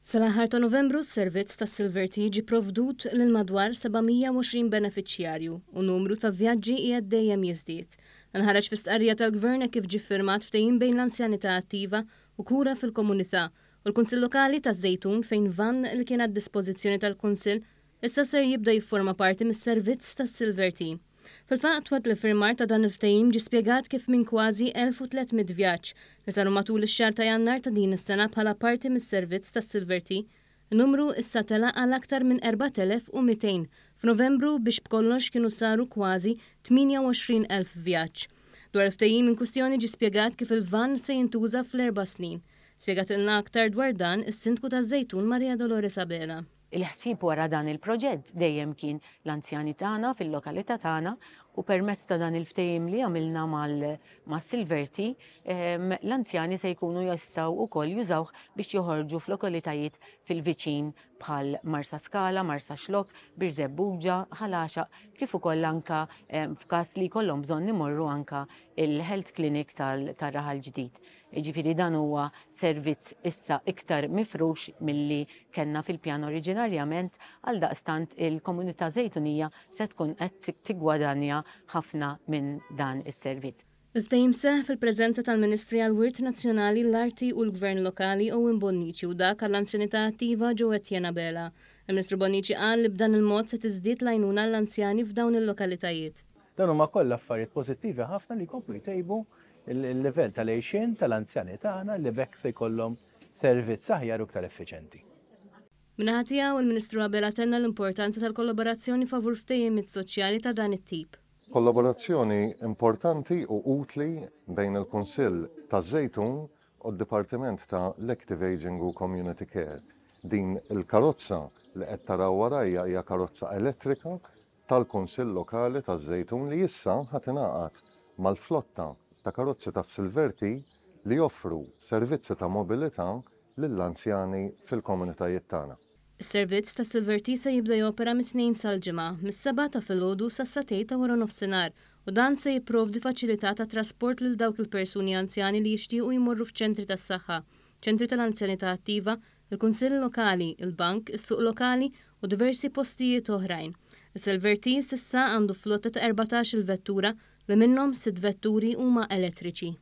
Sal-aħħar ta' Novembru s-servizz tas-Silver T ġie provdut lil madwar 720 benefiċjarju u numru ta' vjaġġi qiegħed dejjem jiżdied. Dan ħareġ fi stqarrija tal-Gvern hekk kif ġie ffirmat ftehim bejn l-Anzjanità Attiva u Kura fil-Komunità u l-Kunsill Lokali taż-Żejtun fejn vann li kien għad-dispożizzjoni tal-Kunsill issa ser jibda jifforma parti mis-servizz tas-Silver T. Fil-fatt, waqt l-iffirmar ta' dan il-ftehim ġie spjegat kif minn kważi 1,300 vjaġġ li saru matul ix-xahar ta' Jannar ta' din is-sena bħala parti mis-servizz tas-Silver T, in-numru issa tela' għal aktar minn 4,200 f'Novembru biex b'kollox kienu saru kważi 28,000 vjaġġ. Dwar il-ftehim inkwistjoni ġie spjegat kif il-vann se jintuża fl-erba' snin. Spjegatilna aktar dwar dan is-Sindku taż-Żejtun Maria Dolores Abela. Il-ħsieb wara dan il-proġett dejjem kien l-anzjani tagħna fil-lokalità tagħna u permezz ta' dan il-ftehim li għamilna mas-Silver T, l-anzjani se jkunu jistgħu wkoll jużawh biex joħorġu f'lokalitajiet fil-viċin bħal Marsaskala, Marsaxlokk, Birżebbuġa, Ħal Għaxaq, kif ukoll anka f'każ li jkollhom bżonn imorru anka il-health clinic tar-Raħal Ġdid. Jiġifieri dan huwa servizz issa iktar mifrux milli kellna fil-pjan oriġinarjament, għaldaqstant il-komunità Żejtunija se tkun qed tiggwadanja ħafna minn dan is-servizz. Il-ftehim seħħ fil-preżenza tal-Ministri għall-Wirt Nazzjonali, l-Arti u l-Gvern Lokali Owen Bonnici u dak għall-Anzjanità Attiva Joe Etienne Abela. Il-Ministru Bonnici qal li b'dan il-mod se tiżdied l-għajnuna għall-anzjani f'dawn il-lokalitajiet. Dawn huma kollha affarijiet pożittivi ħafna li jkomplu jtejbu il-livell tal-għixien tal-anzjani tagħna li b'hekk se jkollhom servizz aħjar u iktar effiċenti. Min-naħa tiegħu, il-Ministru Abela tenna l-importanza tal-kollaborazzjoni favur ftehimiet soċjali ta' dan it-tip. Kollaborazzjoni importanti u utli bejn il-Kunsill taż-Żejtun u d-Dipartiment ta' l-Active Ageing u Community Care. Din il-karozza li qed taraw warajja hija karozza elettrika tal-Kunsill Lokali taż-Żejtun li issa ħa tingħaqad mal-flotta ta' karozzi tas-Silver T li joffru servizzi ta' mobilità lill-anzjani fil-komunitajiet tagħna. Is-servizz tas-Silver T se jibda jopera mit-Tnejn sal-Ġimgħa, mis-sebgħa ta' filgħodu sas-sagħtejn ta' waranofsinhar u dan se jipprovdi faċilità ta' trasport lil dawk il-persuni anzjani li jixtiequ jmorru f'ċentri tas-saħħa, ċentri tal-anzjanità attiva, il-Kunsill Lokali, il-Bank, is-Suq Lokali u diversi postijiet oħrajn. Is-Silver T s'issa għandu flotta ta' 14-il vettura li minnhom sitt vetturi huma elettriċi.